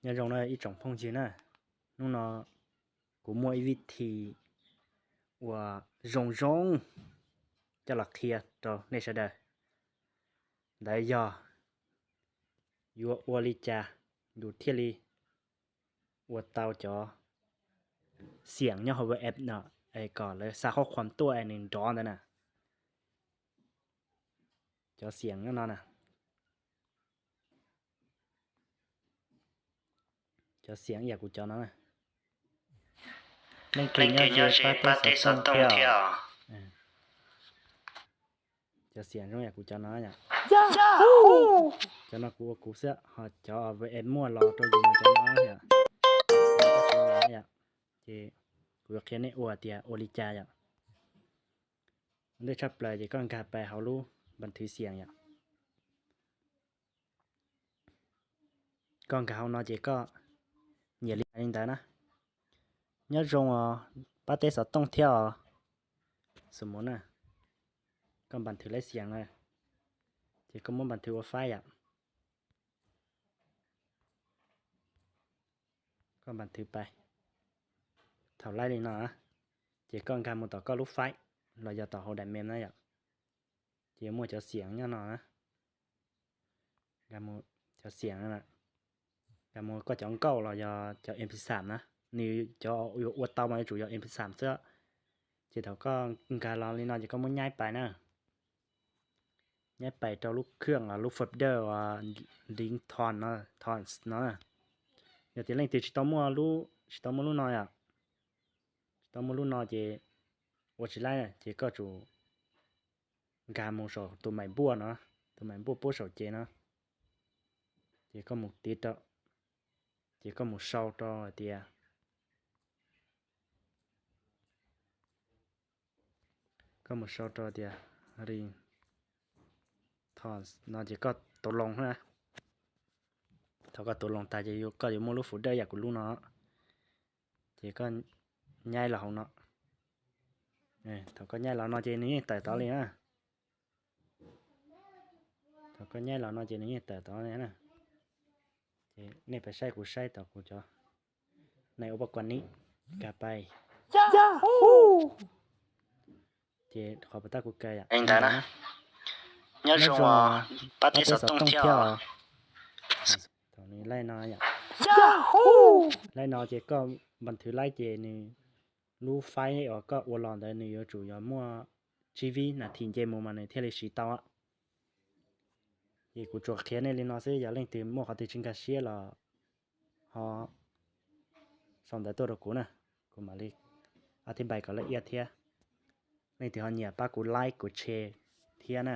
Nyob zoo na ib tsoom phooj ywg na, hnub no kuv muaj ib vij thi uas zoo zoo coj los qhia rau nej sawv daws. Ntawd yog yuav ua li cas yus thiaj li ua tau cov xiam nyob hauv WhatsApp no es kom lawv xa qhob khuam tuaj es nws nrov ntawd na. Cov xiam nyob no na. Cov xiam ib yam kuv cov no na. Leej twg nyob ze pab teb xov tooj thiab os. Cov xiam zoo yam kuv cov no yom. Cov no kuv ua kuv xwb, ho cov WhatsApp muaj los rau yus mas cov no yom. Ces kuv yuav qhia nej ua tias ua li cas yom. Ua ntej tshaj plaws ces koj nkag pais hauv lub npas thwv xiam yom. Koj nkag hauv no ces koj nyiam li cas li ntawd na. Nyob zoo os, pab teb xov tooj thiab os. Xum mus na, koj npas thwv laib xiam na, ces koj muab npas thwv ua faib yom. Koj npas thwv pais, thaum laib li no, ces koj nkag mus tom koj lub faib los yog tom hauv daim mem na yom. Ces muaj cov xiam nyob no na. Nkag mus cov xiam, nkag mus koj cov nkauj los yog cov mp xam na. Nws cov yuav ua tau mas yuav tsum yog mp xam xwb. Ces thaum koj nkag los li no ces koj muab nyaib pais na. Nyaib pais rau lub khw lub folder uas ringtone no, tones no. Yog tias leej twg tsis tau muaj lub, tsis tau muaj lub no yom, tsis tau muaj lub no ces ua tsis laib, ces koj tsum nkag mus saum tus maim npuaj no, tus maim npuaj puab saum ces no, ces koj mus tiv rau, ces koj mus sau rau hais tias, koj mus sau rau tias ringtones no ces koj tau loo na. Thaum koj tau loo tag ces koj yuav muaj lub folder yam kuv lub no, ces koj nyaib los hauv no. Thaum koj nyaib los no ces nws yeej tawm tod li na. Thaum koj nyaib los no ces nws yeej tawm tod li na. Ces nej pais saib kuv saib tau kuv cov neeg ua poj kuas ni, nkag pais. Ces qhov pas tab kuv kaw yom, ntawd na. Nyob zoo, pab teb xov tooj thiab os. Thaum nws laij no yom, laij no ces koj npas thwv laib ces nws lub faib uas koj ua los ntawd nws yuav tsum yog muaj tsib vib nas this nce mus mas nws thiaj li siv tau. Ces kuv tsuas qhia nej li no xwb, yog leej twg muaj qhov twg tsis nkag siab los ho sau ntawv tuaj rau kuv na, kuv mam li a thib npais kom laj iab thiab. Leej twg ho nyiam pab kuv like kuv share thiab na.